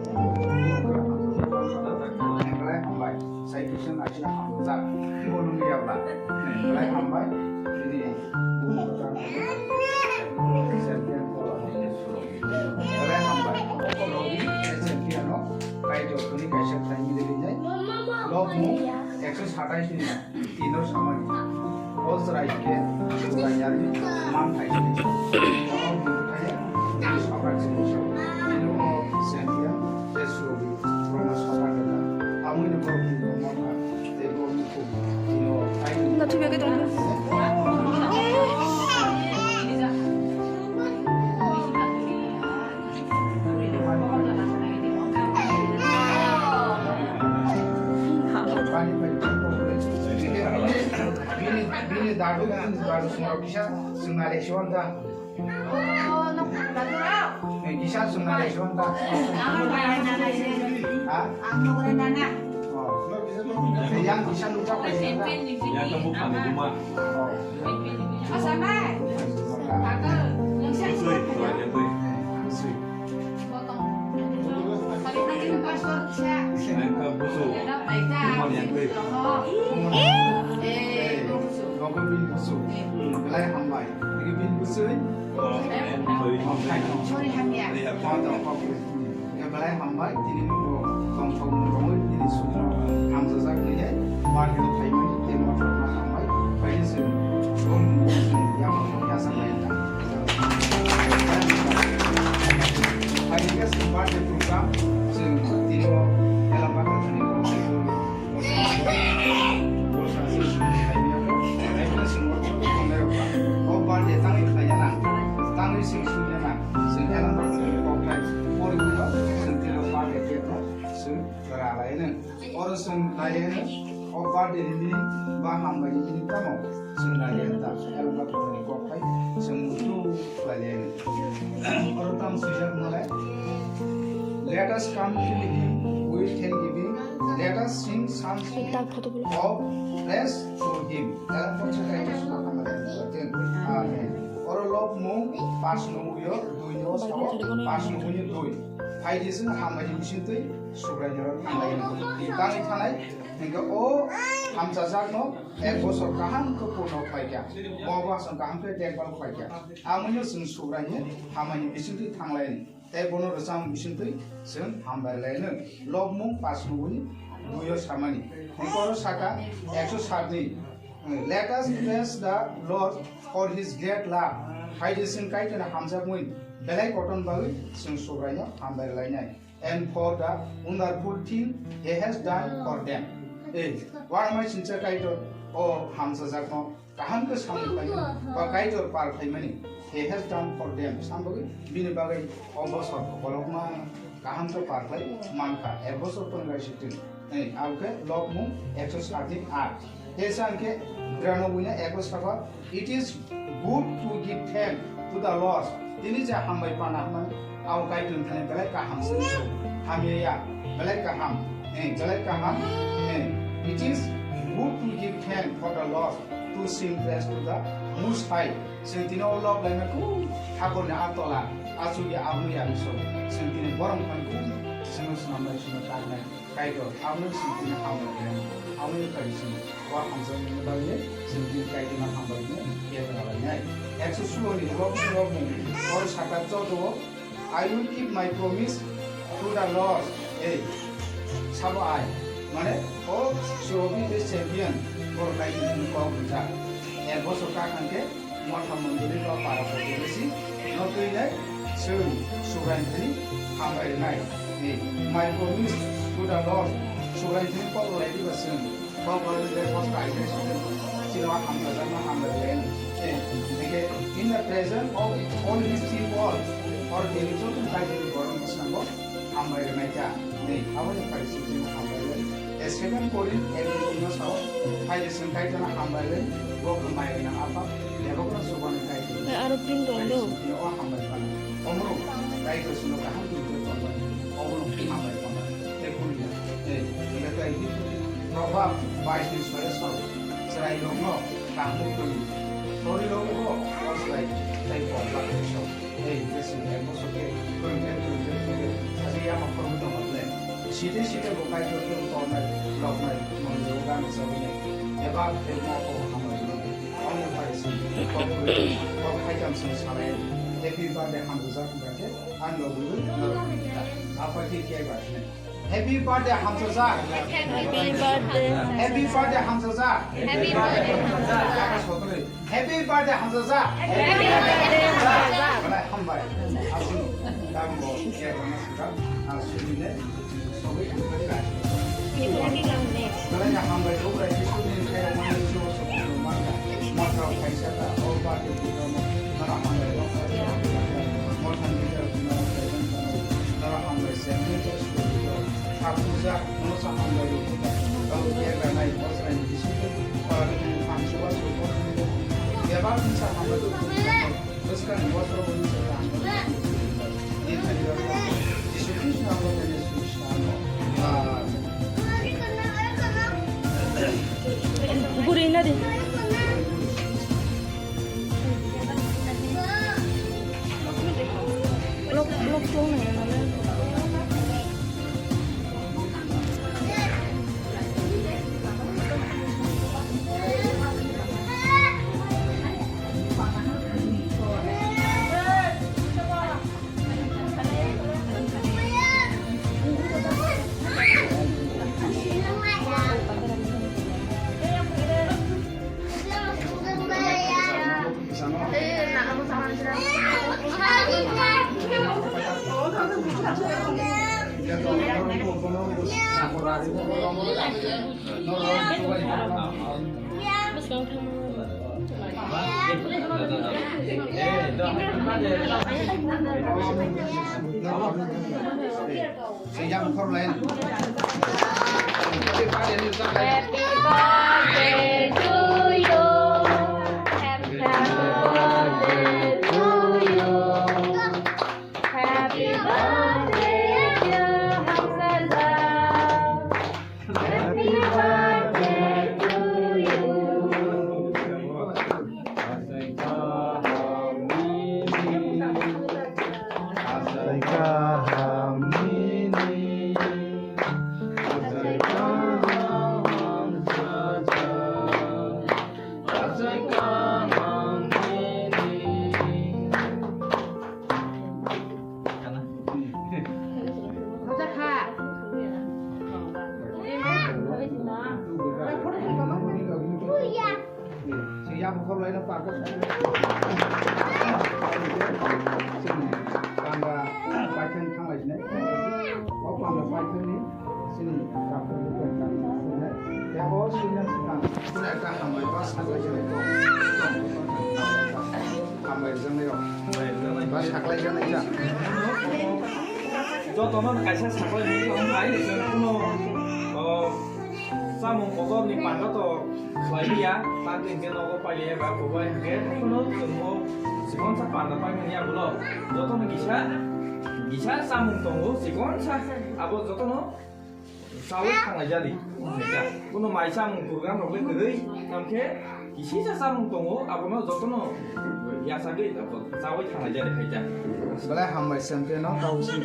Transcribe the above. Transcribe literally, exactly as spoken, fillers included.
Belai hambai, sai kisa naisina hamjak. Bo nung ya bla. Belai hambai, bini bumo kota champion ko. Belai hambai, champion no, kai jo tuni kaisa thaini de rinai. Lok mu, ekso satais ni. Tino samani. O chwrai khe chwraiyani man hai se. O bini thani tini sabrak se. Tino o champion tei surobi borokno sabrak khe na. Amui no borok ni man kha tei borok ni khuk tino thai. Na thubya khe tong. Bini, bini dadu, dadu sungro kisa sunga le siwanta. Kisa sunga le siwanta. Ha? Oh. Yang kisa lupa. Yang kamu kami rumah. Oh. Sweet, sweet. Sweet. Nangkha busu. Buman yang twi. Nokol bin busu. Belai hambai. Ini bin busu. Oh, sorry. Sorry, hamya. Iya, paham, paham. Ya, belai hambai. Ini nunggu kongkong nunggu ini sukno hamjajak nini. Bar itu thaimani, thaimani hambai. Baini sini. Gom sini. Ya, ya, sampai. Haikhe chwng birthday program, chwng tini o Elamba Kathani Kok Saikul, o birthday tangwi khlaina nang, tangwi chwng sukya nang, chwng Elamba Kathani Kok Thai, poriwi no chwng tini o birthday cake no chwng ralai nang. Oro chwng naiya, o birthday ni meaning ba hambai ni meaning tamo? Chwng naiya ta, Elamba Kathani Kok Thai, chwng muitu khlaiya. Oro tamo swijak malai. Let us come to him with thanksgiving. Let us sing psalms of praise to him. Elamba Kathani Kok Thai, chwng hambai ni meaning. Amen. Oro Lok mung pas no uyo, dui no sao, pas no uyo dui. Phaidi chwng hambai ni bisingtwi Subraiyung no thanglai. Tangwi thanai, hingke o hamchajakno ek bosor kaham khe purno khlaikha. Bo bo aswk kaham khe dekbal khlaikha. Amoni chwng Subraiyung hambai ni bisingtwi thanglai. Tei bono rwchapmung bisingtwi chwng hambai laino. Lobmung pas nuguni duio samani. Hingke oro saka ekso satni. Let us praise the Lord for his great love. Phaidi chwng Kaitorni hamjakmung belai koton bagwi chwng Subraiyung hambai lainai. And for the wonderful thing he has done for them. Ei, uanamai singcha Kaitor o hamchajakno kaham khe samung khlaimani, ba Kaitor par khlaimani, he has done for them. Sambagwi bini bagwi o bosor kolokma kaham khe par khlai mankha, ek bosor pon gai sitin. Ei, abokhe Lobmung ekso satni aat. Tesa hwnkhe Biranobui no eko saka, "It is good to give thanks to the Lord." Tini je hambai pana hwnmani, abo Kaitorni thani belai kaham se. Hamya ya, belai kaham. Eh, belai kaham. Eh, "It is good to give thanks for the Lord, to sing praise to the Most High." Chwng tini o Lob laima kung thakurni a tola, achukya aboni ya miso. Chwng tini borok thani kung chwngno swnamnai, chwngno taknai. Kaitor, aboni sing tini hambai khlainai, aboni kari sing, o hamjakmani bagwi sing tini Kaitorno hambai hwnwi kebra lainai. Ekso sulo ni Lobmung, Lobmung, oro saka joto o, "I will keep my promise to the Lord." Ei, sabo ai, mane, o surobi tei champion, borok Kaitorni kok rijak. Ek bosor kakhang khe, Motha mondoli ba para bodolesi no twi nai chwng Subraiyung thani hambai rwnai. Ni, "My promise to the Lord," Subraiyung thani kok rwlai diba chwng, kok rwlai diba kok kaijak chwng, chini o hamjajakno hambai rwnai. Ni, hingke, "In the presence of all his people," or tini joto Kaitorni borok bwskango hambai rwnai kha. Ni, aboni pari sujino hambai rwnai. A second Korin ek ni tino sao, phaidi chwng Kaitorno hambai rwnai, bo khe mai gwnang Apha, lebokno chubani Kaitor. Hai aro print rok do. Sujino o hambai phano. Omono Kaitor chwngno kaham tongwi tonmani, obono hambai phano. Tei kuni, tei, tei, tei, Proverb bais ni soyo sao, chwrairokno kaham twi, tori rokbo o chwrai tei bokla twi sao. Ei, hingke chwng ek bosor khe kwrwng khe, kwrwng khe, kwrwng khe, sachi yapha khoroknwi tongo. Site site bo Kaitor khe tornai, roknai, manjro gana sabini, eba khe ma ko hamai no. Oni pai si, kok kok khaikam sing salai, happy birthday hamjajak hwnba khe, ang no bui norok ni ta. Apa khe khe ba sini. Happy birthday hamjajak. Happy birthday. Happy birthday hamjajak. Happy birthday hamjajak. Happy birthday hamjajak. Happy birthday hamjajak. Belai hambai. Aswk dabi bo khe rana sujak. Aswk ni le. Belai hambai bo bai Jisu ni khe rana sujak. Matra kaisa ta. O ba ke. Nara hambai bo. Matra ni. Nara hambai se. Kha puja, nono sa hambai rw khe, tamo khe ranai, bosra ni bisingo, para ni phansu ba su bosra ni, bebak ni sa hambai rw khe, bwskang ni bosra bo ni sa hambai rw khe, ni thani rok, Jisu Khristo abo khe ni su sa no. Amen. Buri na di. Lok, lok, lok, lok. Sejak khorlayan. Happy birthday to you. Happy birthday to you. Happy birthday to Hamzazar. Happy birthday to you. Asai kaham nini, asai kaham nini, asai kaham saja, asai kaham nini. Sejak khorlaino park o song. Sini panda paithak thanglai sinai. O panda paithak ni sini kapu bukai kan sinai. Ya o sini sekarang. Sini ekta hambai ba saklai sinai. Hambai jang yo. Ba saklai jang ya. Jotono kaisa saklai ni tong hai kuno. Samung kotor ni panda to khlai ya, ta tin tin nogo pailiya ba kubai hingke, kuno chwngmo sikonsa panda paimani ya bolo. Jotono kisa, kisa samung tongo, sikonsa abo jotono sawi thanglai jadi. Kuno mai samung program rok le kwrwi, tamkhe kisisa samung tongo, abono jotono yasagwi chawi thanglai jadi khaija. Belai hambai champion no, tau si.